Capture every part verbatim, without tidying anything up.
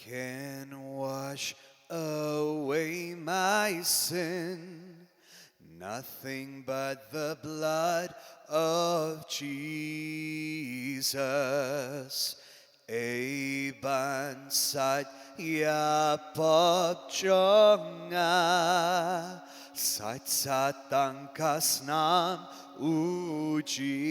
can wash away my sin. Nothing but the blood of Jesus. Ei ban sait ïa pop jong nga, sait sa tang ka snam u Jisu.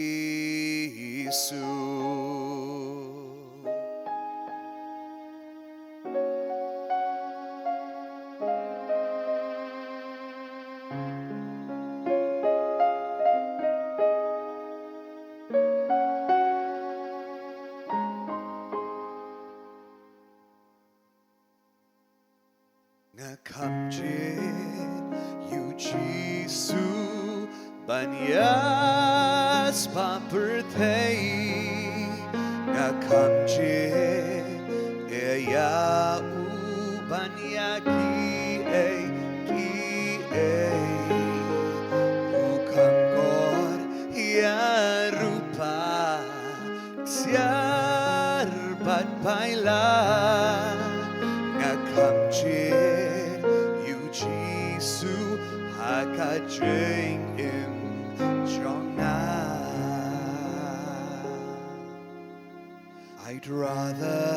Nga kham jied ïa u Jisu ban ïaspah pyrthei. Nga kham jied ïa u ban ïa kiei kiei. U kham kor ïa rupa, siar bad paila. Nga kham jied ïa u Jisu ha ka jingim jong nga. I'd rather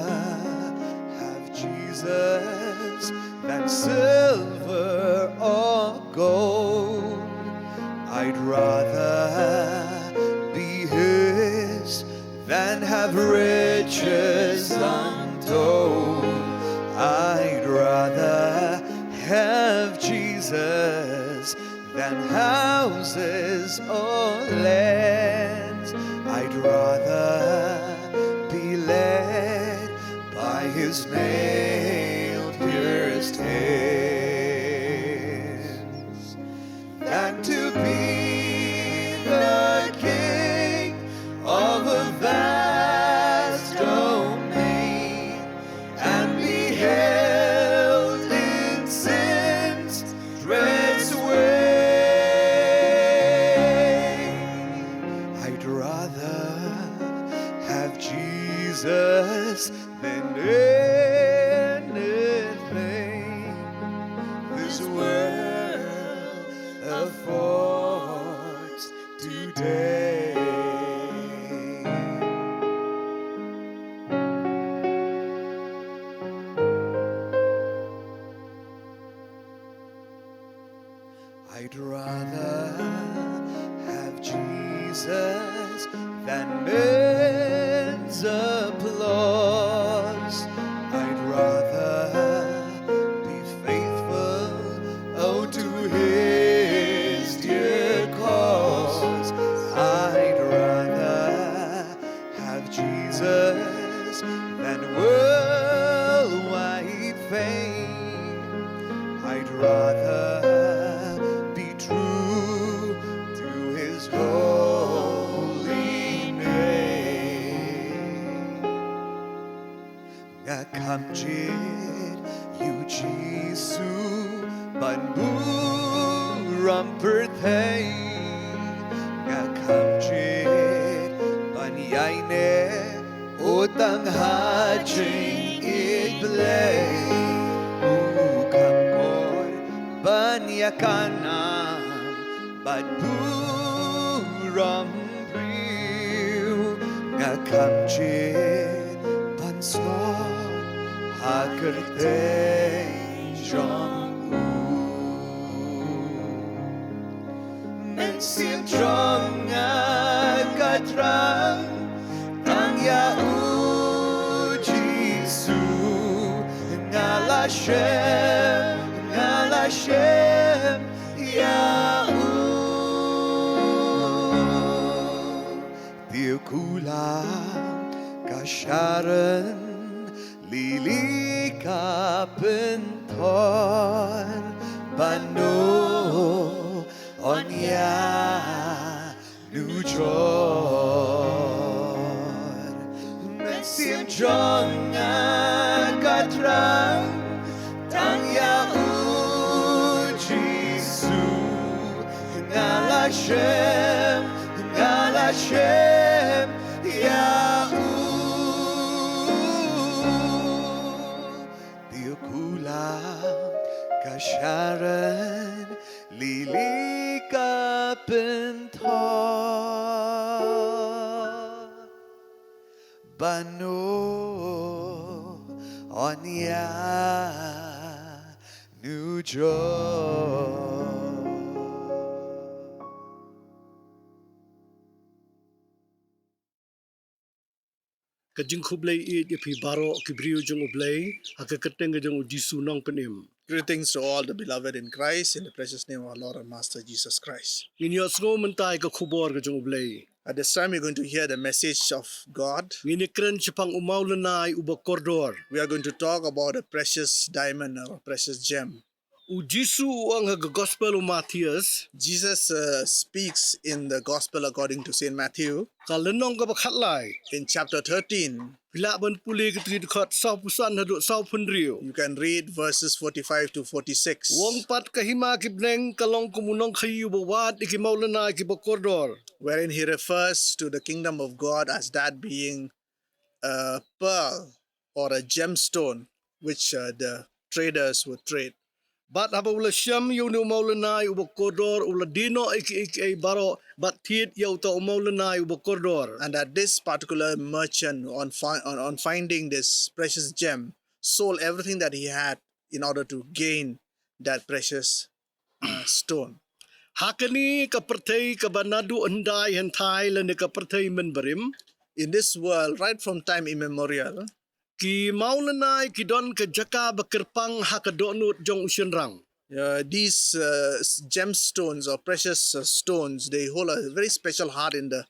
have Jesus than silver or gold. I'd rather be his than have riches untold. I'd rather have Jesus than houses or lands. I'd rather be led by his nail pierced hands than to be the king of a vast domain and be held in sin's dread sway. I'd rather have Jesus than anything this world affords today. I'd rather have Jesus than men's applause. I'd rather be faithful, oh, to his dear cause. I'd rather have Jesus than worldwide fame. I'd rather be true to his holy name. Nga kham jied ïa u Jisu ban burom pyrthei. Nga kham jied ban ïaineh, oh, tang ha jingïeit Blei. U kham kor ban ïakynad bad burom briew. Nga kham jied ban sngewthuh ha kyrteng jong u. Mynsiem jong nga ka thrang tang ïa u Jisu. Nga la shem, nga la shem ïa u. Te kulam ka Sharon Lily ka pynthor ban ong ïa u jor. Mynsiem jong nga ka thrang tang ïa u Jisu. Nga la shem, nga la shem ïa u. Ba nu on ya nu jo. Ka jingkhublei ïa phi baroh ki briew jong U Blei ha ka kyrteng ka jong U Jisu Nongpynim. Greetings to all the beloved in Christ, in the precious name of our Lord and Master Jesus Christ. Ngin ïa sngew mynta ïa ka khubor ka jong U Blei. At this time, we're going to hear the message of God. Ngin ïa kren shaphang u mawlynnai uba kordor. We are going to talk about a precious diamond or a precious gem. U Jisu u ong ha ka gospel u Mathaios. Jesus uh, speaks in the gospel according to Saint Matthew. Ka lynnong kaba khatlai. In chapter thirteen, phi lah ban pule ka dkhot sawphew san haduh sawphew hynriew. You can read verses forty-five to forty-six. U ong pat ka hima ki bneng ka long kum u nongkhaïi uba wad ïa ki mawlynnai kiba kordor. Wherein he refers to the kingdom of God as that being a pearl or a gemstone which uh, the traders would trade. Bad haba u la shem ïa une u mawlynnai uba kordor, u la die noh ïa kiei kiei baroh bad thied ïa uta u mawlynnai uba kordor. And that this particular merchant, on, fi- on, on finding this precious gem, sold everything that he had in order to gain that precious uh, stone. Ha kane ka pyrthei kaba naduh hyndai hynthai lane ka pyrthei mynbarim. In this world, right from time immemorial, ki mawlynnai ki don ka jaka ba kyrpang ha ka dohnud jong u shynrang. Uh, these uh, s- gemstones or precious uh, stones, they hold a very special heart in the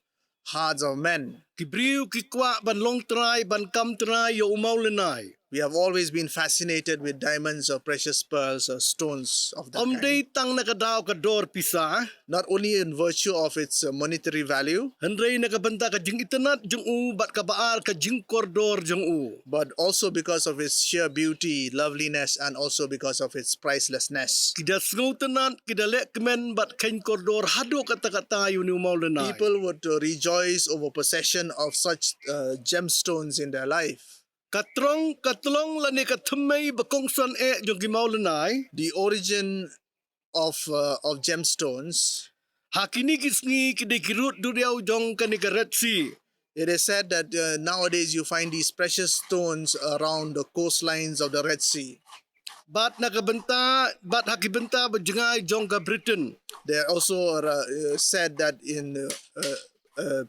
hearts of men. Ki briew ki kwah ban long trai, ban kam trai ïa u mawlynnai. We have always been fascinated with diamonds or precious pearls or stones of that kind. Ym dei tang na ka daw ka dor pisa. Not only in virtue of its uh, monetary value, hynrei na ka bynta ka jingitynnad jong u bad kaba ar ka jingkordor jong u. But also because of its sheer beauty, loveliness, and also because of its pricelessness. Ki da sngewtynnad, ki da leh kmen bad kheiñ kordor haduh katta katta ïa une u mawlynnai. People would uh, rejoice over possession of such uh, gemstones in their life. Ka trong, ka tlong lane ka thymmei ba kongsan eh jong ki mawlynnai. The origin of uh, of gemstones. Ha kine ki sngi ki dei ki rud duriaw jong kane ka Red Sea. It is said that uh, nowadays you find these precious stones around the coastlines of the Red Sea. Bad na ka bynta, bad ha ki bynta ba jngai jong ka Britain. They are also uh, said that in uh, uh, uh,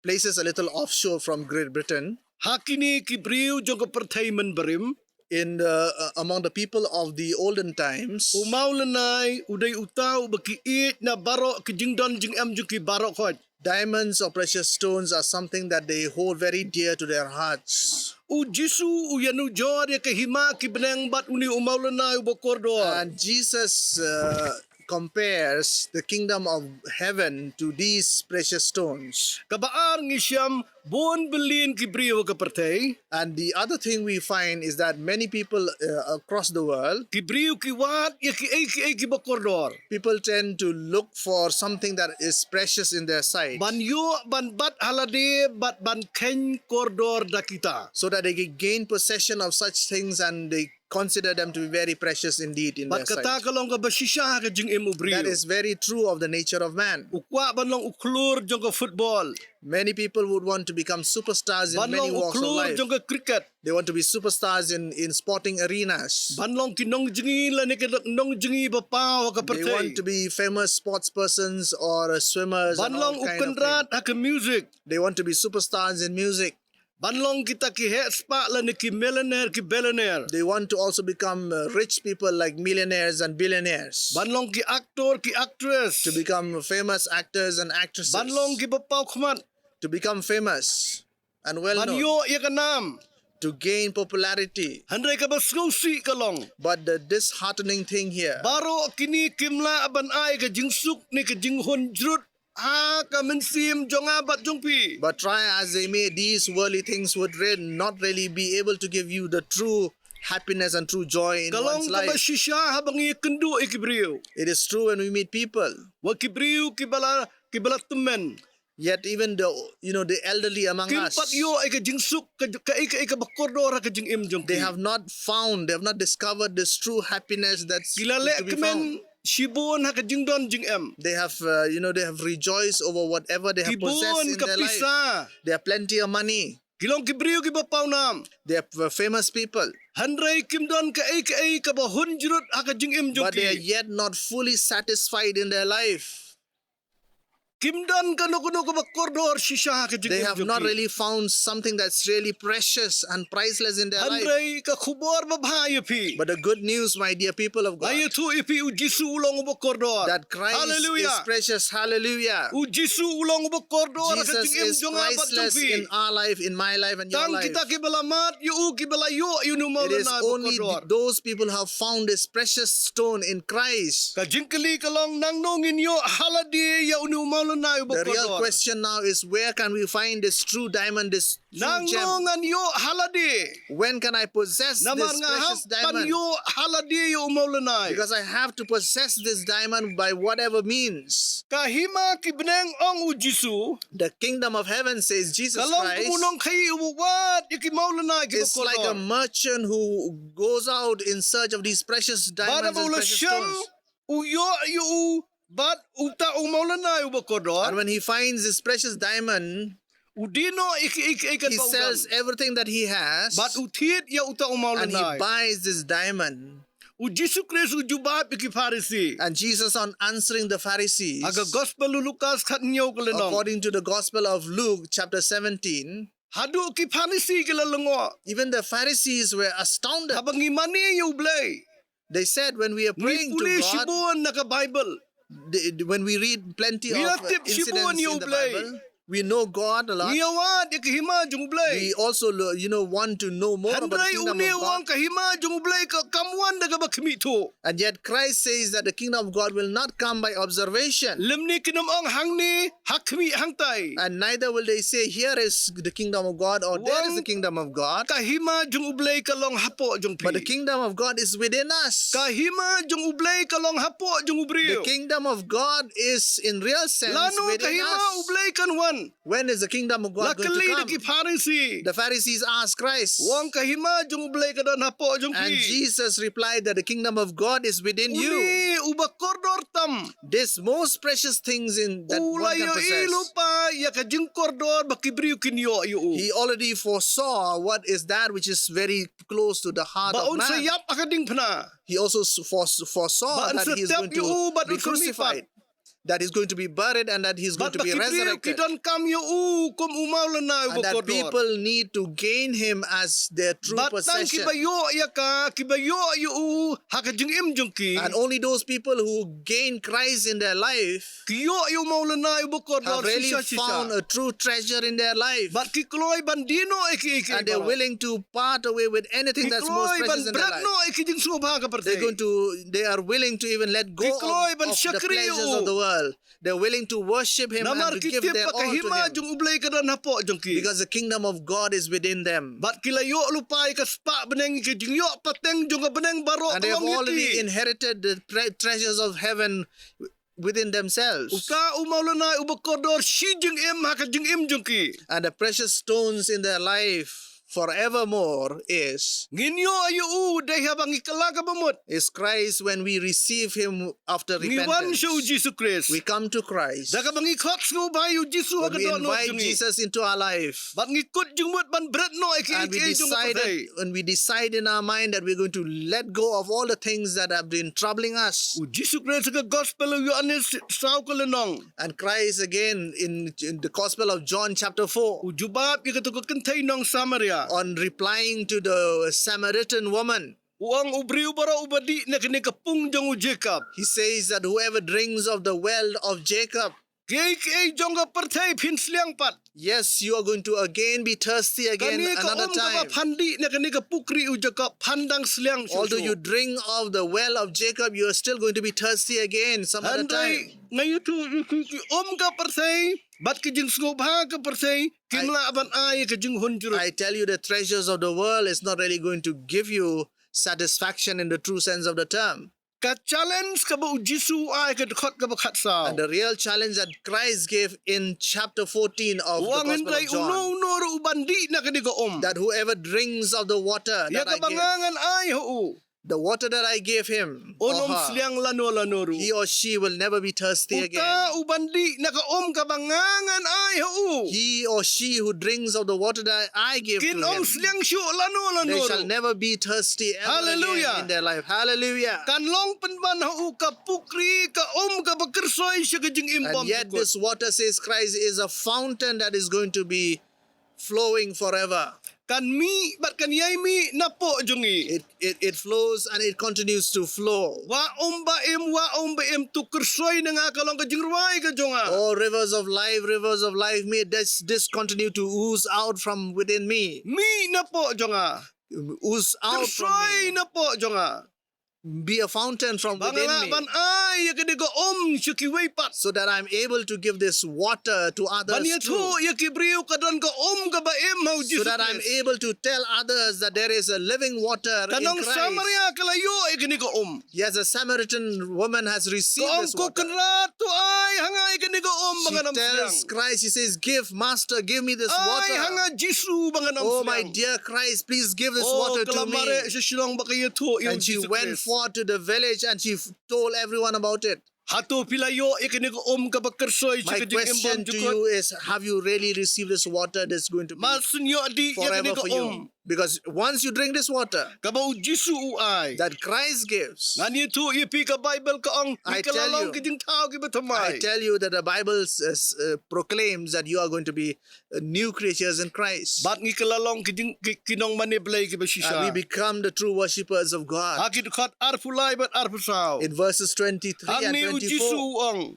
places a little offshore from Great Britain. Ha kine ki briew jong ka pyrthei mynbarim. In the, uh, among the people of the olden times, u mawlynnai u dei uta uba ki ïeit na baroh ki jingdon jingem jong ki baroh khoit. Diamonds or precious stones are something that they hold very dear to their hearts. U Jisu u ïanujor ïa ka hima ki bneng bad une u mawlynnai uba kordor. And Jesus uh, compares the kingdom of heaven to these precious stones. Kaba ar ngi shem bun billion ki briew ha ka pyrthei. And the other thing we find is that many people uh, across the world, ki briew ki wad ïa kiei kiei kiba kordor. People tend to look for something that is precious in their sight. Ban ïoh, ban bat ha lade, bad ban kheiñ kordor da kita. So that they can gain possession of such things and they consider them to be very precious indeed in their sight. Bad kata ka long kaba shisha ha ka jingim u briew. That is very true of the nature of man. U kwah ban long u khlur jong ka football. Many people would want to become superstars in many walks of life. Ban long u khlur jong ka cricket. They want to be superstars in, in sporting arenas. Ban long ki nongjngi lane ki nongjngi ba paw ha ka pyrthei. They want to be famous sports persons or uh, swimmers and all kind of things. Ban long u kynrad ha ka music. They want to be superstars in music. Ban long kita ki heh spah lane ki millionaire, ki billionaire. They want to also become uh, rich people like millionaires and billionaires. Ban long ki actor, ki actress. To become famous actors and actresses. Ban long kiba paw khmat. To become famous and well known. Ban ïoh ïa ka nam. To gain popularity. Hynrei kaba sngewsih ka long. But the disheartening thing here. Baroh kine kim lah ban ai ka jingsuk ne ka jinghun jrut ha ka mynsiem jong nga bad jong phi. But try as they may, these worldly things would re- not really be able to give you the true happiness and true joy in one's life. Ka long kaba shisha haba ngi ïakynduh ïa ki briew. It is true when we meet people. Wat ki briew kiba la, kiba la tymmen. Yet even the, you know, the elderly among us, kim pat ïoh ïa ka jingsuk, ka, ka, ka, kaba kordor ha ka jingim jong ki. They have not found, they have not discovered this true happiness that's to be found. Ki la leh kmen shibun ha ka jingdon jingem. They have, uh, you know, they have rejoiced over whatever they have possessed in their life. Ki bun ka pisa. They have plenty of money. Ki long ki briew kiba pawnam. They are famous people. Hynrei kim don kaei kaei kaba hun jrut ha ka jingim jong ki. But they are yet not fully satisfied in their life. Kim don kano kano kaba kordor shisha ha ka jingim jong ki. They have not really found something that's really precious and priceless in their life. Hynrei ka khubor babha ïa phi. But the good news, my dear people of God, nga ïathuh ïa phi, u Jisu u long uba kordor. That Christ Hallelujah. is precious. Hallelujah. U Jisu u long uba kordor ha ka jingim jong nga bad jong phi. Jesus is priceless in our life, in my life, and your life. Tang kita kiba la mad ïa u, kiba la ïoh ïa une u mawlynnai uba kordor. It is only th- those people who have found this precious stone in Christ. Ka jingkylli ka long, nangno ngin ïoh ha lade ïa une u mawlynnai uba kordor. The real question now is, where can we find this true diamond, this true gem? Nangno ngan ïoh ha lade. When can I possess this precious diamond? Namar nga hap ban ïoh ha lade ïa u mawlynnai. Because I have to possess this diamond by whatever means. Ka hima ki bneng, ong u Jisu, The kingdom of heaven, says Jesus Christ, ka long kum u nongkhaïi uba wad ïa ki mawlynnai kiba kordor. Is like a merchant who goes out in search of these precious diamonds and precious stones. Bad haba u la shem, u ïoh ïa u bad uta u mawlynnai uba kordor. And when he finds this precious diamond, u die noh ïa kiei kiei kiba u don. He sells everything that he has. Bad u thied ïa uta u mawlynnai. And he buys this diamond. U Jisu Khrist u jubab ïa ki Pharisi. And Jesus, on answering the Pharisees, ha ka Gospel u Lukas khathynñiew ka lynnong, according to the Gospel of Luke, chapter seventeen, haduh ki Pharisi ki la lyngngoh. Even the Pharisees were astounded. Haba ngi mane ïa U Blei, they said, when we are praying to God, ngi pule shibun na ka Baibl. When we read plenty of incidents in the Bible, we know God a lot. Ngi ïa wad ïa ka hima jong U Blei. We also, you know, want to know more about the kingdom of God. Hynrei une u ong ka hima jong U Blei ka, kam wan da kaba khmih thuh. And yet Christ says that the kingdom of God will not come by observation. Lymne kin ym ong hangne ha khmih hangtai. And neither will they say, here is the kingdom of God, or there is the kingdom of God. U ong ka hima jong U Blei ka long hapoh jong phi. But the kingdom of God is within us. Ka hima jong U Blei ka long hapoh jong u briew. The kingdom of God is in real sense within us. Lano ka hima U Blei kan wan? When is the kingdom of God going to come? La kylli da ki Pharisi. The Pharisees asked Christ. U ong ka hima jong U Blei ka don hapoh jong phi. And Jesus replied that the kingdom of God is within you. Une uba kordor tam. This most precious things in that one can possess. U la ïohi lypa ïa ka jingkordor ba ki briew kin ïoh ïa u. He already foresaw what is that which is very close to the heart of man. Ba un sa ïap ha ka diengphna. He also s- fores- foresaw that he is going to be crucified, that he's going to be buried, and that he's going to be resurrected. Bad ba ki briew ki donkam ïa u kum u mawlynnai uba kordor. And that people need to gain him as their true possession. Bad tang kiba ïoh ïa ka, kiba ïoh ïa u ha ka jingim jong ki. And only those people who gain Christ in their life ki ïoh ïa u mawlynnai uba kordor shisha shisha. Have really found a true treasure in their life. Bad ki kloi ban die noh ïa kiei kiei baroh. And they're willing to part away with anything that's most precious in their life. Ki kloi ban bret noh ïa ki jingsngewbha ka pyrthei. They're going to, they are willing to even let go of, of the pleasures of the world. Ki kloi ban shakri ïa u. They're willing to worship him and to give their all to him. Namar ki tip ba ka hima jong U Blei ka don hapoh jong ki. Because the kingdom of God is within them. Bad ki la ïoh lypa ïa ka spah bneng, ïa ka jingïoh pateng jong ka bneng baroh ka long ïa ki. And they've already inherited the tre- treasures of heaven within themselves. Uta u mawlynnai uba kordor shi jingim ha ka jingim jong ki. And the precious stones in their life forevermore is, ngin ïoh ïa u dei haba ngi kylla ka bamut. Is Christ when we receive him after repentance. Ngi wan sha u Jisu Khrist. We come to Christ. Da kaba ngi khot sngewbha ïa u Jisu ha ka dohnud jong ngi. When we invite Jesus into our life. Bad ngi kut jingmut ban bret noh ïa kiei kiei jong ka pyrthei. And we decide, and we decide in our mind that we're going to let go of all the things that have been troubling us. U Jisu Khrist ha ka Gospel u Ïoannis saw ka lynnong. And Christ again in, in the Gospel of John chapter four. U jubab ïa kato ka kynthei nong Samaria. On replying to the Samaritan woman. U ong u briew baroh uba dih na kane ka pung jong u Jakob. He says that whoever drinks of the well of Jacob. Kiei kiei jong ka pyrthei phin sliang pat. Yes, you are going to again be thirsty again another time. Kane ka um kaba phan dih na kane ka pukri u Jakob phan dang sliang shuh shuh. Although you drink of the well of Jacob, you are still going to be thirsty again some other time. Hynrei nga ïathuh ïa phi, ki um ka pyrthei bad ki jingsngewbha ka pyrthei kim lah ban ai ka jinghun jrut. I tell you, the treasures of the world is not really going to give you satisfaction in the true sense of the term. Ka challenge kaba u Jisu u ai ha ka dkhot kaba khatsaw. And the real challenge that Christ gave in chapter fourteen of the Gospel of John. U ong hynrei uno uno ruh uban dih na kane ka um. That whoever drinks of the water that I give. Ïa kaba nga ngan ai ha u. The water that I gave him, or her, sliang lano lano ruh. He or she will never be thirsty again. Uta u ban dih na ka um kaba nga ngan ai ha u. He or she who drinks of the water that I give to him, kin ym sliang shuh lano lano ruh. They shall never be thirsty ever again in their life. Hallelujah. Kan long pynban ha u ka pukri, ka um kaba kyrsoi sha ka jingim bymjukut. And yet this water, says Christ, is a fountain that is going to be flowing forever. Kan mih bad kan ïai mih napoh jong ngi. It, it, it flows and it continues to flow. Wah um ba im, wah um ba im, to kyrsoi na nga ka long ka jingrwai ka jong nga. Oh, rivers of life, rivers of life, may this, this continue to ooze out from within me. Mih napoh jong nga. Ooze out from me. Kyrsoi napoh jong nga. Be a fountain from within me. Ba nga lah ban ai ïa kane ka um sha kiwei pat. So that I'm able to give this water to others too. Ban ïathuh ïa ki briew ka don ka um kaba im ha u Jisu Khrist. So that I'm able to tell others that there is a living water in Christ. Ka nong Samaria ka la ïoh ïa kane ka um. Yes, a Samaritan woman has received this water. Ka ong, ko Kynrad, to ai ha nga ïa kane ka um ba ngan ym sliang. She tells Christ, she says, "Give, Master, give me this water." Ai ha nga Jisu ba ngan ym sliang. Oh, my dear Christ, please give this water to me. Oh, ka la mareh sha shnong bad ka ïathuh ïa u Jisu Khrist. And she went forth to the village and she f-, told everyone about it. Hato phi la ïoh ïa kane ka um kaba kyrsoi sha ka jingim bymjukut? My question to you is, have you really received this water that's going to be forever for you? Mad shen ïoh dih ïa kane ka um. Because once you drink this water, kaba u Jisu u ai, that Christ gives, ngan ïathuh ïa phi, ka Baibl ka ong, ngi ka la long ki jingthaw kiba thymmai. I tell you that the Bible s-, s-, uh, proclaims that you are going to be, uh, new creatures in Christ. Bad ngi ka la long ki jing, ki, ki nongmane Blei kiba shisha. And we become the true worshippers of God. Ha ki dkhot arphew lai bad arphew saw. In verses twenty-three and twenty-four. Hangne u Jisu u ong.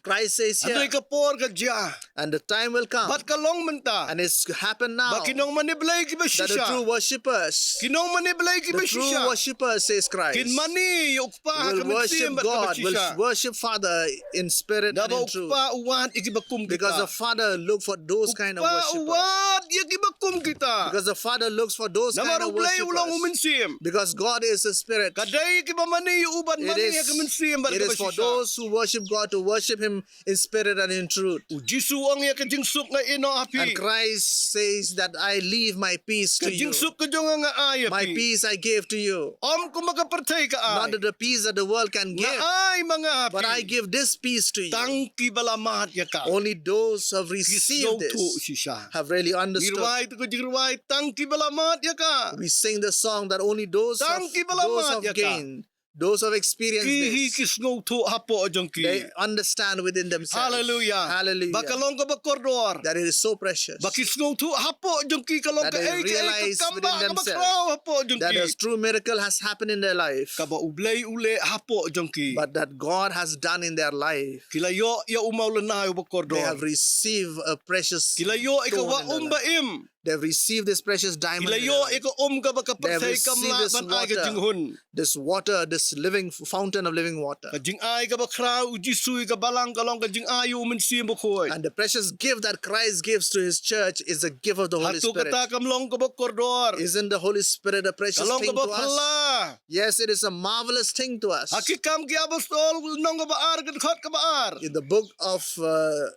Christ says here, hynrei ka por ka jia. And the time will come. Bad ka long mynta. And it's happened now. Ba ki nongmane Blei kiba shisha. That the true worshippers, ki nongmane Blei kiba shisha, the true worshippers, says Christ, kin mane ïa u Kpa ha ka mynsiem bad kaba shisha. Will worship God, will worship Father in spirit and in truth. Naba u Kpa u wad ïa kiba kum kita. Because the Father look for those kind of worshippers. U Kpa u wad ïa kiba kum kita. Because the Father looks for those kind of worshippers. Namar u Blei u long u mynsiem. Because God is a spirit. Ka dei kiba mane ïa u ban mane ha ka mynsiem bad kaba shisha. It is, it is for those who worship God to worship Him in spirit and in truth. U Jisu u ong, ïa ka jingsuk nga ïehnoh ha phi. And Christ says that, "I leave my peace to you." Ka jingsuk ka jong nga nga ai ïa phi. My peace I give to you. Ym kumba ka pyrthei ka ai. Not that the peace that the world can give. Nga ai ma nga ha phi. But I give this peace to you. Tang kiba la mad ïa ka. Only those who have received this, ki sngewthuh shisha, have really understood. Ngi rwai tu ka jingrwai, tang kiba la mad ïa ka. We sing the song that only those who have, tang kiba la mad ïa ka, those who have gained, those who have experienced this, ki hi ki sngewthuh hapoh jong ki. They understand within themselves. Hallelujah. Hallelujah. Ba ka long kaba kordor. That it is so precious. Ba ki sngewthuh hapoh jong ki ka long kaei kaei ka kam ba kaba khraw hapoh jong ki. That they realize within themselves that a true miracle has happened in their life. Kaba u Blei u leh hapoh jong ki. But that God has done in their life. Ki la ïoh ïa u mawlynnai uba kordor. They have received a precious stone in their life. Ki la ïoh ïa ka wah um ba im. They've received this precious diamond in their life. Ki la ïoh ïa ka um kaba ka pyrthei kam lah ban ai ka jinghun. They've received this water, this water, this living f-, fountain of living water. Ka jingai kaba khraw u Jisu ïa ka balang ka long ka jingai ïa u Mynsiem Bakhuid. And the precious gift that Christ gives to his church is the gift of the Holy Spirit. Hato kata kam long kaba kordor? Isn't the Holy Spirit a precious thing to us? Ka long kaba phylla. Yes, it is a marvelous thing to us. Ha Ki Kam ki Apostol lynnong kaba ar, ka dkhot kaba ar. In the book of, uh,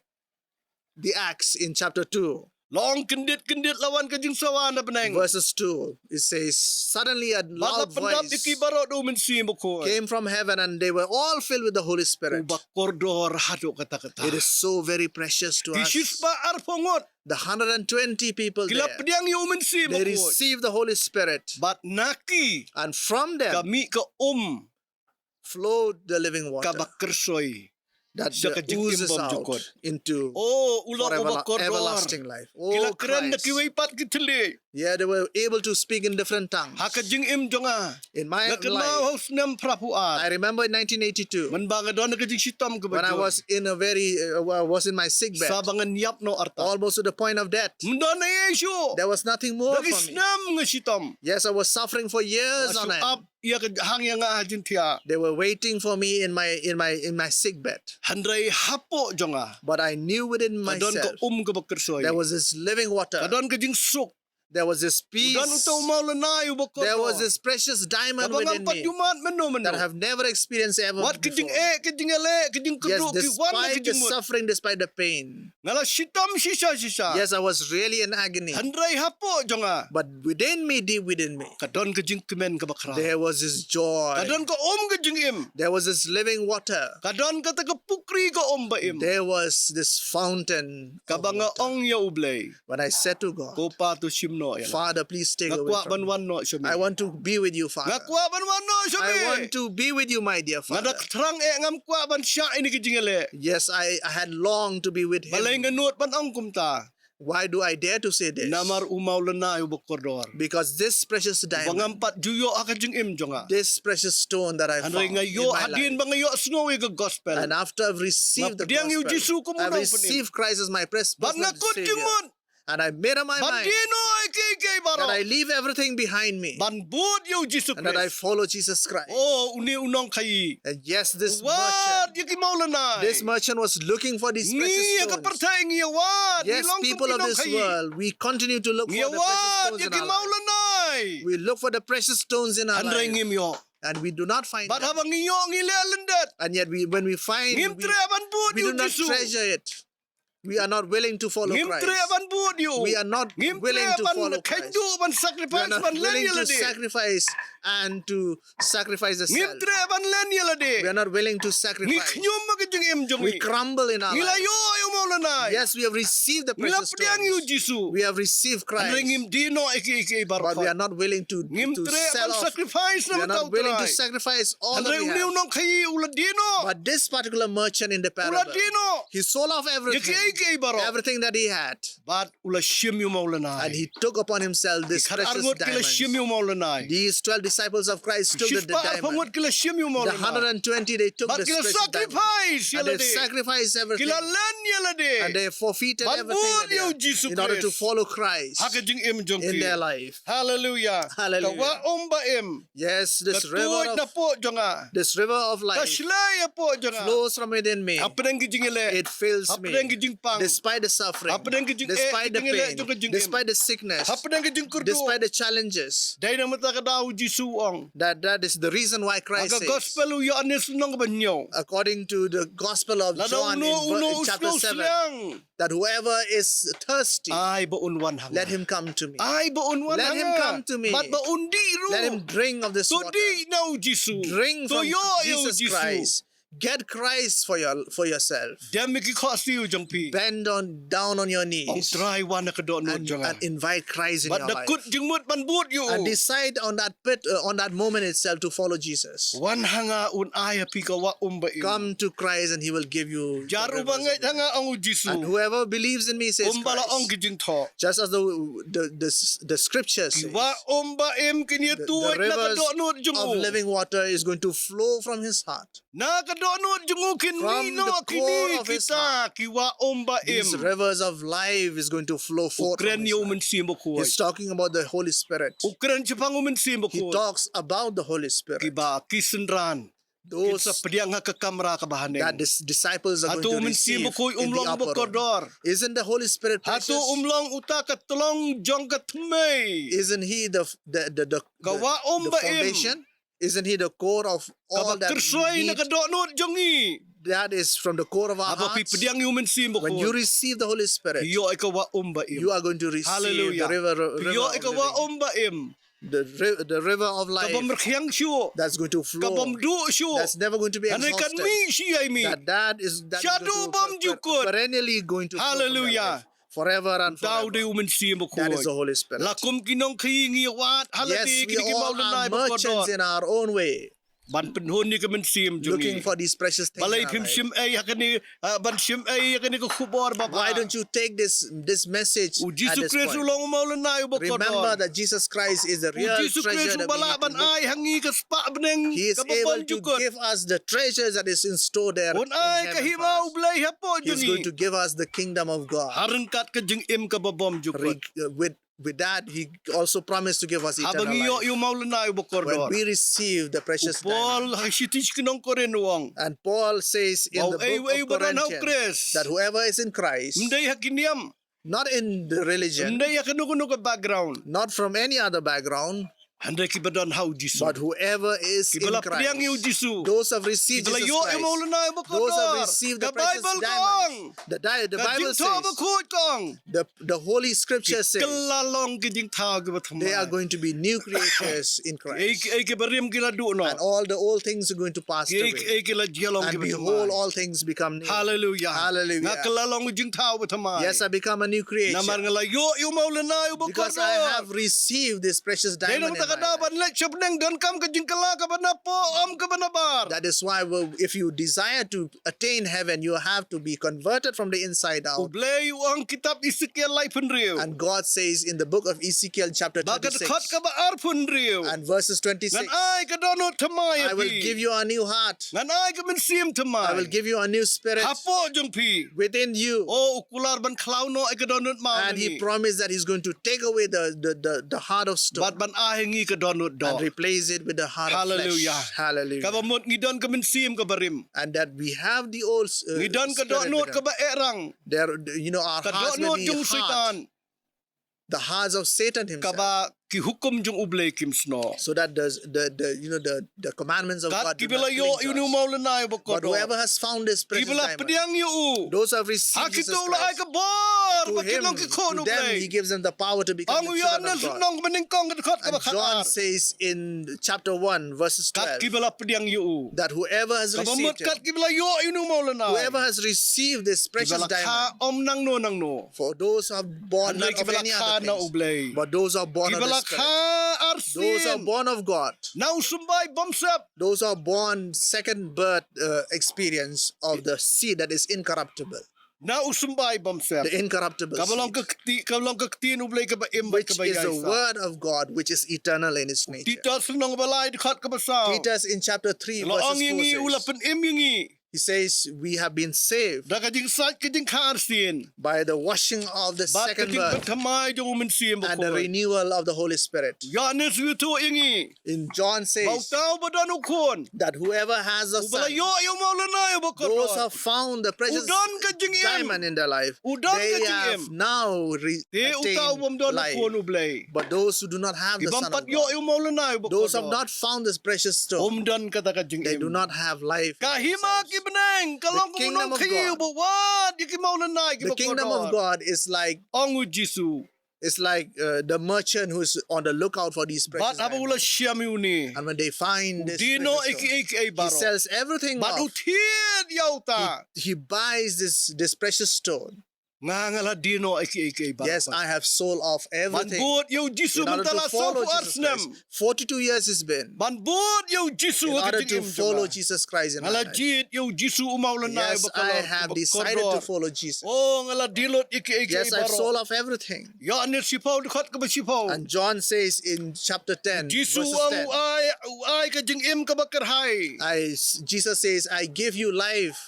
the Acts in chapter two. La ong kyndit kyndit la wan ka jingsawa na bneng. Verses two, it says, "Suddenly a loud voice came from heaven and they were all filled with the Holy Spirit." Bad la pyndap ïa ki baroh da u Mynsiem Bakhuid. Uba kordor haduh katta katta. It is so very precious to us. Ki shispah arphew ngut. The hundred and twenty people there, ki la pdiang ïa u Mynsiem Bakhuid. They received the Holy Spirit. Bad na ki, and from them, ka mih ka um flowed the living water, kaba kyrsoi, that oozes out into forever, everlasting life. Sha ka jingim bymjukut. Oh, u long uba kordor. Oh, Christ. Ki la kren da kiwei pat ki thylliej. Yeah, they were able to speak in different tongues. Ha ka jingim jong nga. In my life, nga kynmaw ha u snem phra phew ar. I remember in nineteen eighty-two, mynba nga don ha ka jingshitom kaba jur. When I was in a very, uh, wa-, was in my sick bed. Sa ba ngan ïap noh artat. Almost to the point of death. Ym don ei ei shuh. There was nothing more for me. Da ki snem nga shitom. Yes, I was suffering for years on end. Nga shu ap ïa ka hang ïa nga ha jingthiah. They were waiting for me in my, in my, in my sick bed. Hynrei hapoh jong nga, but I knew within myself, ka don ka um kaba kyrsoi. There was this living water. Ka don ka jingsuk. There was this peace. U don uta u mawlynnai uba kordor. There was this precious diamond within me. Kaba ngam pat ju mad mynno mynno. That I have never experienced ever before. Wat ka jingeh, ka jingeh, ka jingkyrduh, ki wan la ka jingmut. Yes, despite the suffering, despite the pain. Nga la shitom shisha shisha. Yes, I was really in agony. Hynrei hapoh jong nga. But within me, deep within me, ka don ka jingkmen kaba khraw. There was this joy. Ka don ka um ka jingim. There was this living water. Ka don kata ka pukri ka um ba im. There was this fountain of water. Kaba nga ong ïa U Blei. When I said to God, "Ko Pa, to shim noh ïa nga. Father, please take away from me. Nga kwah ban wan noh sha me. I want to be with you, Father. Nga kwah ban wan noh sha me. I want to be with you, my dear Father." Nga da thrang eh, ngam kwah ban shah ïa kine ki jingeh. Yes, I, I had longed to be with him. Balei nga nud ban ong kumta? Why do I dare to say this? Namar u mawlynnai uba kordor. Because this precious diamond, ba ngam pat ju ïoh ha ka jingim jong nga, this precious stone that I found in my life. Hynrei nga ïoh hadien ba nga ïohsngew ïa ka gospel. And after I've received the gospel, I've received Christ as my pres-, personal Savior. Bad nga kut jingmut. And I made up my mind. Ban die noh ïa kiei kiei baroh. That I leave everything behind me. Ban bud ïa u Jisu Khrist. And that I follow Jesus Christ. Oh, une u nongkhaïi. And yes, this merchant, u wad ïa ki mawlynnai. This merchant was looking for these precious stones. Ngi ha ka pyrthei ngi ïa wad, ngi long kum ki nongkhaïi. Yes, people of this world, we continue to look for the precious stones in our life. Ngi ïa wad ïa ki mawlynnai. We look for the precious stones in our life. Hynrei ngim ïoh. And we do not find them. Bad haba ngi ïoh ngi leh lyndet. And yet we, when we find, we, we do not treasure it. Ngim treh ban bud ïa u Jisu. We are not willing to follow Christ. Ngim treh ban bud ïa u. We are not willing to follow Christ. Ngim treh ban kheiñ duh, ban sacrifice, ban len ïa lade. We are not willing to sacrifice and to sacrifice the self. Ngim treh ban len ïa lade. We are not willing to sacrifice. Ngi khñium ha ka jingim jong ngi. We crumble in our lives. Ngi la ïoh ïa u mawlynnai. Yes, we have received the precious stones. Ngi la pdiang ïa u Jisu. We have received Christ. Hynrei ngim die noh ïa kiei kiei baroh. But we are not willing to, to sell off. Ngim treh ban sacrifice namar u Trai. We are not willing to sacrifice all that we have. Hynrei une u nongkhaïi u la die noh. But this particular merchant in the parable, u la die noh. He sold off everything. Ïa kiei kiei baroh. Everything that he had. Bad u la shim ïa u mawlynnai. And he took upon himself this precious diamonds. Ki khatar ngut ki la shim ïa u mawlynnai. These twelve disciples of Christ took the, the diamond. Ki shiphew ar ngut ki la shim ïa u mawlynnai. The hundred and twenty, they took this precious diamond. Bad ki la sacrifice ïa lade. And they sacrificed everything. Ki la len ïa lade. And they forfeited everything that they had in order to follow Christ in their life. Ban bud ïa u Jisu Khrist ha ka jingim jong ki. Hallelujah. Hallelujah. Ka wah um ba im. Yes, this river of, ka tuid napoh jong nga, this river of life, ka shlei hapoh jong nga, flows from within me. Hapdeng ki jingeh leh. It fills me. Hapdeng ki jingpang. Despite the suffering. Hapdeng ki jingeh, despite the pain, ki jingeh leh jong ka jingim. Despite the sickness. Hapdeng ki jingkyrduh. Despite the challenges. Dei namar kata ka daw u Jisu u ong. That, that is the reason why Christ says, ha ka gospel u Ïoannis lynnong kaba hynñiew, according to the gospel of John in ver-, in chapter seven, lada uno uno u sngewsliang, that whoever is thirsty, ai ba un wan ha nga. Let him come to me. Ai ba un wan ha nga. Let him come to me. Bad ba un dih ruh. Let him drink of this water. To dih na u Jisu. Drink from Jesus Christ. To ïoh ïa u Jisu. Get Christ for your, for yourself. Dem ïa ki khohsiew jong phi. Bend on, down on your knees. Ong Trai wan ha ka dohnud jong nga. And, and invite Christ in your life. Bad da kut jingmut ban bud ïa u. And decide on that pit, uh, on that moment itself to follow Jesus. Wan ha nga un ai ha phi ka wah um ba im. Come to Christ and he will give you the rivers of life. Jar uba ngeit ha nga, ong u Jisu. And whoever believes in me, says Christ. Kumba la ong ki jingthoh. Just as the, the, the, the scripture says. Ki wah um ba im kin ïa tuid na ka dohnud jong u. The, the rivers of living water is going to flow from his heart. Na ka dohnud jong u kin mih noh kine kita ki wah um ba im. From the core of his heart, these rivers of life is going to flow forth from his heart. U kren ïa u Mynsiem Bakhuid. He's talking about the Holy Spirit. U kren shaphang u Mynsiem Bakhuid. He talks about the Holy Spirit. Kiba ki synran kin sa pdiang ha ka kamra kaba haneng. Those that dis-, disciples are going to receive in the upper room. Hato u Mynsiem Bakhuid um long uba kordor? Isn't the Holy Spirit precious? Hato um long uta ka tyllong jong ka thymmei? Isn't he the f-, the, the, the, the, the foundation? Ka wah um ba im. Isn't he the core of all that we need? Kaba kyrsoi na ka dohnud jong ngi. That is from the core of our hearts. Haba phi pdiang ïa u Mynsiem Bakhuid, when you receive the Holy Spirit, phi ïoh ïa ka wah um ba im. You are going to receive the river, river of living. Hallelujah. Phi ïoh ïa ka wah um ba im. The ri-, the river of life. Ka bym rkhiang shuh. That's going to flow. Ka bym duh shuh. That's never going to be exhausted. Hynrei kan mih shi ïa i mih. That, that is, that is going to per-, per-, perpetually. Shaduh bymjukut. Hallelujah. Forever and forever. Uta u dei u Mynsiem Bakhuid. That is the Holy Spirit. La kum ki nongkhaïi ngi ïa wad ha lade kine ki mawlynnai ba kordor. Yes, we all are merchants in our own way. Ban pynhun ïa ka mynsiem jong ngi. Looking for these precious things in our life. Balei phim shim ei ha kane, ah, ban shim ei ha kane ka khubor ba bha? Why don't you take this, this message at this point? U Jisu Khrist u long u mawlynnai uba kordor. Remember that Jesus Christ is the real treasure that we need to look for. U Jisu Khrist uba lah ban ai ha ngi ka spah bneng kaba bymjukut. He is able to give us the treasures that is in store there in heaven for us. Un ai ka hima U Blei hapoh jong ngi. He is going to give us the kingdom of God. Ha ryngkat ka jingim kaba bymjukut. Re-, uh, with, with that, he also promised to give us eternal life. Haba ngi ïoh ïa u mawlynnai uba kordor. When we receive the precious diamond. U Paul ha ka shithi sha ki nong Korinth u ong. And Paul says in the book of Corinthians, ba uei uei uba don ha u Khrist, that whoever is in Christ, ym dei ha ki niam. Not in the religion, Ym dei ïa kano kano ka background. Not from any other background. Hynrei kiba don ha u Jisu. But whoever is in Christ, kiba la pdiang ïa u Jisu, those who have received Jesus Christ, kiba la ïoh ïa u maw lynnai bakordor, those who have received the precious diamond, ka Baibl ka ong, the di-, the Bible says, ka jingthoh bakhuid ka ong, the, the Holy Scripture says, ki kylla long ki jingthaw kiba thymmai. They are going to be new creatures in Christ. Kiei kiei kiba rim ki la duh noh. And all the old things are going to pass away. Kiei kiei ki la jia long kiba thymmai. And behold, all things become new. Hallelujah. Hallelujah. Nga kylla long jingthaw ba thymmai. Yes, I become a new creature. Namar nga la ïoh ïa u maw lynnai uba kordor. Because I have received this precious diamond in my life. Dei na kata ka daw ban leit sha bneng donkam ka jingkylla kaba napoh, ym kaba nabar. That is why, well, if you desire to attain heaven, you have to be converted from the inside out. U Blei u ong kitab Ezekiel laiphew hynriew. And God says in the book of Ezekiel chapter thirty-six, ba ka dkhot kaba arphew hynriew, and verses twenty-six, ngan ai ka dohnud thymmai ha phi. I will give you a new heart. Ngan ai ka mynsiem thymmai. I will give you a new spirit. Hapoh jong phi. Within you. Oh, u kular ban khlaw noh ïa ka dohnud maw. And he promised that he's going to take away the, the, the, the heart of stone. Bad ban ai ha ngi ka dohnud doh. And replace it with the heart of flesh. Hallelujah. Hallelujah. Kaba mut ngi don ka mynsiem kaba rim. And that we have the old, uh, spirit within. Ngi don ka dohnud kaba ehrang. There, you know, our hearts may be hard. Ka dohnud jong u Soitan. The hearts of Satan himself. Kaba ki hukum jong U Blei kim snoh. So that the, the, the, you know, the, the commandments of God do not cling to us. Kat kiba la ïoh ïa u maw lynnai uba kordor. But whoever has found this precious diamond, kiba la pdiang ïa u, those who have received Jesus Christ, ha kito u la ai ka bor ba kin long ki khun U Blei. To them, he gives them the power to become the children of God. Ong u Ïoannis lynnong kaba nyngkong ka dkhot kaba khat ar. And John says in chapter one, verses twelve, kat kiba la pdiang ïa u, that whoever has received him, kaba mut kat kiba la ïoh ïa u maw lynnai, whoever has received this precious diamond, kiba la kha ym nangno nangno. For those who are born not of any other things, hynrei kiba la kha na U Blei, but those who are born of the Spirit, kiba la kha arsien, those who are born of God, na u symbai bymsep, those who are born second birth, uh, experience of the seed that is incorruptible. Na u symbai bymsep. The incorruptible seed. Kaba long ka kti-, kaba long ka ktien U Blei kaba im bad kaba ïaisah. Which is the word of God, which is eternal in its nature. Titus lynnong ba lai dkhot kaba saw. Titus in chapter three, verses four says, la ong ïa ngi, u la pynim ïa ngi. He says, "We have been saved." Da ka jingsait ka jingkha arsien. By the washing of the second birth. Bad ka jingpynthymmai jong u Mynsiem Bakhuid. And the renewal of the Holy Spirit. Ïoannis u ïathuh ïa ngi. In John says, ba uta uba don u khun, that whoever has a son, uba la ïoh ïa u maw lynnai uba kordor, those who have found the precious diamond in their life, u don ka jingim, u don ka jingim, they have now re-, attained life. Te uta u bym don u khun U Blei, but those who do not have the Son of God, u bym pat ïoh ïa u maw lynnai uba kordor, those who have not found this precious stone, um don kata ka jingim, they do not have life in themselves. Ka hima ki bneng ka long kum u nongkhaïi uba wad ïa ki maw lynnai kiba kordor. The kingdom of God is like, ong u Jisu, it's like, uh, the merchant who's on the lookout for these precious diamonds. Bad haba u la shim ïa une, and when they find this precious stone, u die noh ïa kiei kiei baroh, he sells everything off. Bad u thied ïa uta. He, he buys this, this precious stone. Nga, nga la die noh ïa kiei kiei baroh. Yes, I have sold off everything. Ban bud ïa u Jisu mynta la sawphew ar snem. In order to follow Jesus Christ. Forty-two years it's been. Ban bud ïa u Jisu ha ka jingim jong nga. In order to follow Jesus Christ in my life. Nga la jied ïa u Jisu u maw lynnai uba kordor. Yes, I have decided to follow Jesus. Oh, nga la die lut ïa kiei kiei baroh. Yes, I've sold off everything. Ïoannis shiphew dkhot kaba shiphew. And John says in chapter ten, verses ten, u Jisu u ong, u ai, u ai ka jingim kaba kyrhai. I, Jesus says, "I give you life."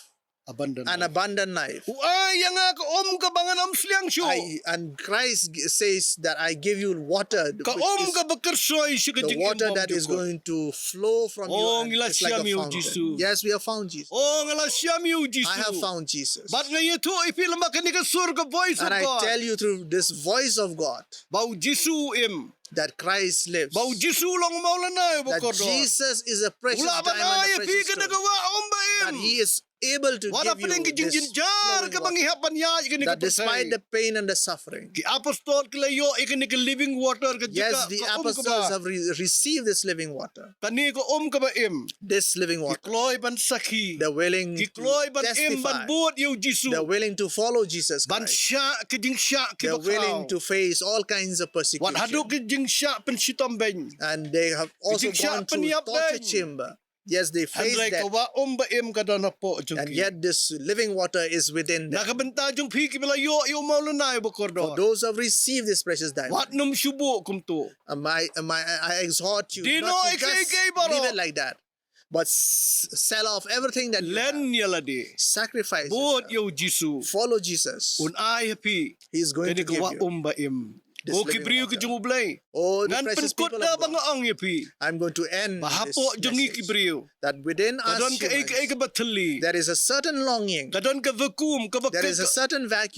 Abundant life. An abundant life. U ai ïa nga ka um kaba ngan ym sliang shuh. I, and Christ g-, says that, "I give you water," ka um kaba kyrsoi sha ka jingim bymjukut, ka um kaba kyrsoi sha ka jingim bymjukut, the water that is going to flow from you and it's like a fountain. Oh, ngi la shim ïa u Jisu. Yes, we have found Jesus. Oh, nga la shim ïa u Jisu. I have found Jesus. Bad nga ïathuh ïa phi lyngba kane ka sur ka voice of God. And I tell you through this voice of God, ba u Jisu u im, that Christ lives, ba u Jisu u long u maw lynnai uba kordor. That Jesus is a precious diamond, a precious stone. U lah ban ai ïa phi kane ka wah um ba im. That he is able to give you this flowing water. Wat hapdeng ki jingjynjar kaba ngi hap ban ïaid ha kane ka pyrthei. That despite the pain and the suffering. Ki apostol ki la ïoh ïa kane ka living water, ka jaka, ka um kaba. Yes, the apostles have re-, received this living water. Kane ka um kaba im. This living water. Ki kloi ban sakhi. They're willing to testify. Ki kloi ban im, ban bud ïa u Jisu. They're willing to follow Jesus Christ. Ban shah ki jingshah kiba khraw. They're willing to face all kinds of persecution. Wat haduh ki jingshah pynshitom beiñ. And they have also gone through torture chamber. Ki jingshah pynïap beiñ. Yes, they face death. Hynrei ka wah um ba im ka don hapoh jong ki. And yet this living water is within them. Na ka bynta jong phi kiba la ïoh ïa u maw lynnai uba kordor. For those who have received this precious diamond. Wat nym shu buh kumto. Am I, am I, I exhort you not to just leave it like that. Die noh ïa kiei kiei baroh. But s-, sell off everything that you have. Len ïa lade. Sacrifice yourself. Bud ïa u Jisu. Follow Jesus. Un ai ha phi. He is going to give you. Kane ka wah um ba im. this living water. Ko ki briew ki jong U Blei. Oh, the precious people of God. Ngan pynkut da ba nga ong ïa phi. I'm going to end this message. Ba hapoh jong ngi ki briew, that within us humans, ka don kaei kaei kaba thylli. There is a certain longing. Ka don ka vacuum, kaba, ka, ka,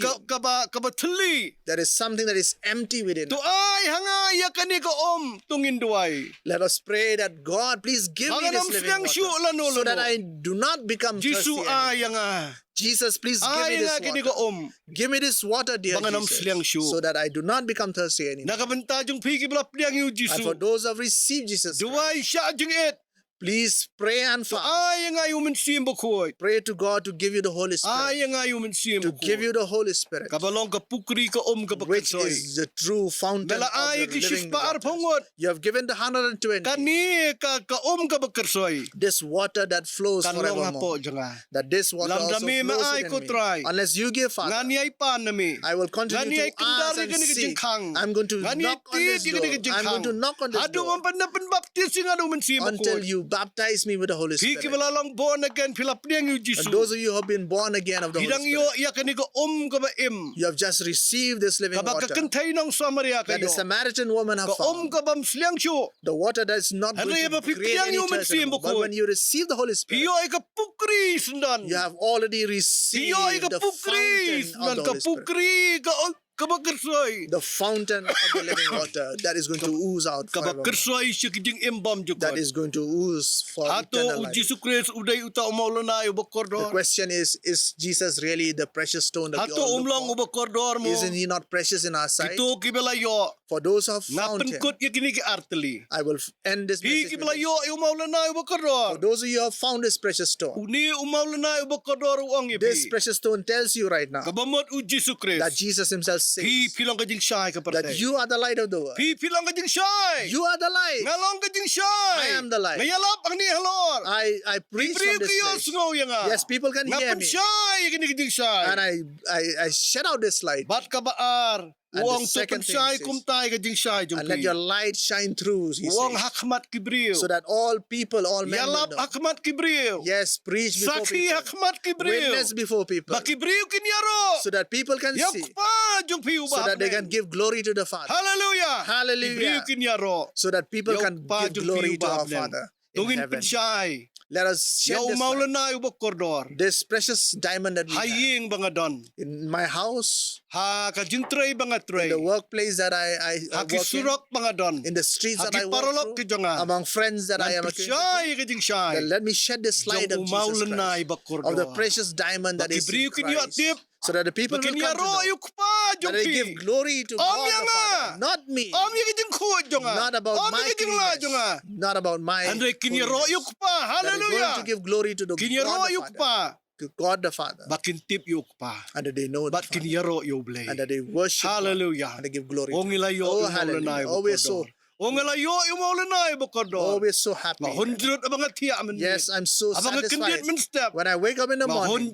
ka, kaba, kaba thylli. There is a certain vacuum. There is something that is empty within us. To ai ha nga ïa kane ka um, to ngin duwai. Let us pray that, "God, please give me this living water, so that I do not become thirsty anymore." Ba ngan ym sliang shuh lano lano. Jisu, ai ïa nga. Jesus, please give me this water. Ai ïa nga kane ka um. Give me this water, dear Jesus, so that I do not become thirsty anymore. Ba ngan ym sliang shuh. Na ka bynta jong phi kiba la pdiang ïa u Jisu, duwai shah jingit. Duwai shah jingit. Please pray and fast. To ai ïa nga ïa u Mynsiem Bakhuid. Pray to God to give you the Holy Spirit. Ai ïa nga ïa u Mynsiem Bakhuid. To give you the Holy Spirit. Kaba long ka pukri ka um kaba kyrsoi. Which is the true fountain of the living water. Me la ai ki shispah arphew ngut. You have given the hundred and twenty. Kane ka, ka um kaba kyrsoi. This water that flows forevermore. Kan long hapoh jong nga. That this water also flows within me. Lada me ym ai, ko Trai. Unless you give, Father, ngan ïai pan na me. I will continue to ask and seek. Ngan ïai kyndar ïa kane ka jingkhang. I'm going to knock on this door. Ngan ïai tied ïa kane ka jingkhang. I'm going to knock on this door. Haduh ban pyn-, pynbaptis ïa nga da u Mynsiem Bakhuid. Until you baptize me with the Holy Spirit. Phi kiba la long born again, phi la pdiang ïa u Jisu. And those of you who have been born again of the Holy Spirit, phi dang ïoh ïa kane ka um kaba im. You have just received this living water. Kaba ka kynthei nong Samaria ka ïoh. That the Samaritan woman have found. Ka um kaba ym sliang shuh. The water that is not going to create any thirst anymore. Hynrei haba phi pdiang ïa u Mynsiem Bakhuid, but when you receive the Holy Spirit, phi ïoh ïa ka pukri syndon. You have already received the fountain of the Holy Spirit. Phi ïoh ïa ka pukri syndon, ka pukri ka, kaba kyrsoi. The fountain of the living water that is going to ooze out forevermore. Kaba kyrsoi sha ka jingim bymjukut. That is going to ooze for eternal life. Hato u Jisu Khrist u dei uta u maulana ïa uba kordor? The question is, is Jesus really the precious stone that we all look for? Hato um long uba kordor mo? Isn't he not precious in our sight? Kito kiba la ïoh. For those who have found him, nga pynkut ïa kine ki artylli. I will f-, end this message with this. Phi kiba la ïoh ïa u maulana ïa uba kordor. For those of you who have found this precious stone, une u maulana ïa uba kordor u ong ïa phi. This precious stone tells you right now, kaba mut u Jisu Khrist, that Jesus himself says, phi, phi long ka jingshai ka pyrthei. That you are the light of the world. Phi, phi long ka jingshai. You are the light. Nga long ka jingshai. I am the light. Nga ïalap hangne halor. I, I preach from this place. Ki briew ki ïohsngew ïa nga. Yes, people can hear me. Nga pynshai ïa kane ka jingshai. And I, I, I shed out this light. Bad kaba ar, u ong, to pynshai kumta ïa ka jingshai jong phi. And the second thing he says, "And let your light shine through," he says. U ong, ha khmat ki briew. So that all people, all men will know. Ïalap ha khmat ki briew. Yes, preach before people. Sakhi ha khmat ki briew. Witness before people. Ba ki briew kin ïaroh. So that people can see. Ïa u Kpa jong phi uba ha bneng. So that they can give glory to the Father. Hallelujah. Hallelujah. Ki briew kin ïaroh. So that people can give glory to our Father in heaven. Ïa u Kpa jong phi uba ha bneng. To ngin pynshai. Let us shed this light. Ïa u maulana ïa uba kordor. This precious diamond that we have. Ha ïing ba nga don. In my house. Ha ka jingtrei ba nga trei. In the workplace that I, I, I work in. Ha ki surok ba nga don. In the streets that I walk through. Ha ki paralok ki jong nga. Among friends that I am acquainted with. Ngan pynshai ïa ka jingshai. Then let me shed this light of Jesus Christ, jong u maulana ïa uba kordor. Of the precious diamond that is in Christ. Ba ki briew kin ïoh tip. So that the people will come to know. Ba kin ïaroh ïa u Kpa jong phi. That they give glory to God the Father. Ym ïa nga. Not me. Ym ïa ka jingkhuid jong nga. Not about my cleanness. Ym ïa ka jinglah jong nga. Not about my holiness. Hynrei kin ïaroh ïa u Kpa. Hallelujah. That they're going to give glory to the God the Father. Kin ïaroh ïa u Kpa. To God the Father. Ba kin tip ïa u Kpa. And that they know the Father. Bad kin ïaroh ïa u Blei. And that they worship God. Hallelujah. And they give glory to Him. Oh, hallelujah. Oh, ngi la ïoh ïa u maulana ïa uba kordor. Oh, we are so happy. Oh, ngi la ïoh ïa u maulana ïa uba kordor. Oh, we are so happy, Lord. Nga hun jrut haba nga thiah mynmiet. Yes, I'm so satisfied. Haba nga kyndit mynstep. When I wake up in the morning,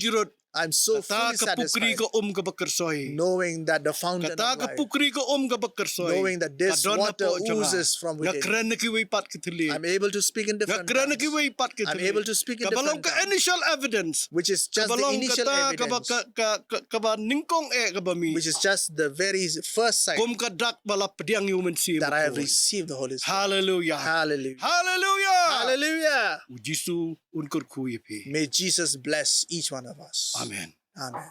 I'm so fully satisfied. Nga hun jrut. Kata ka pukri ka um kaba kyrsoi. Knowing that the fountain of life. Kata ka pukri ka um kaba kyrsoi. Knowing that this water oozes from within. Ka don hapoh jong nga. Nga kren ha kiwei pat ki thylliej. I'm able to speak in different tongues. Nga kren ha kiwei pat ki thylliej. I'm able to speak in different tongues. Kaba long ka initial evidence. Which is just the initial evidence. Kaba long kata kaba, ka, ka, ka, kaba nyngkong eh kaba mih. Which is just the very first sign. Kum ka dak ba la pdiang ïa u Mynsiem Bakhuid. That I have received the Holy Spirit. Hallelujah. Hallelujah. Hallelujah. Hallelujah. U Jisu un kyrkhu ïa phi. May Jesus bless each one of us. Amen. Amen.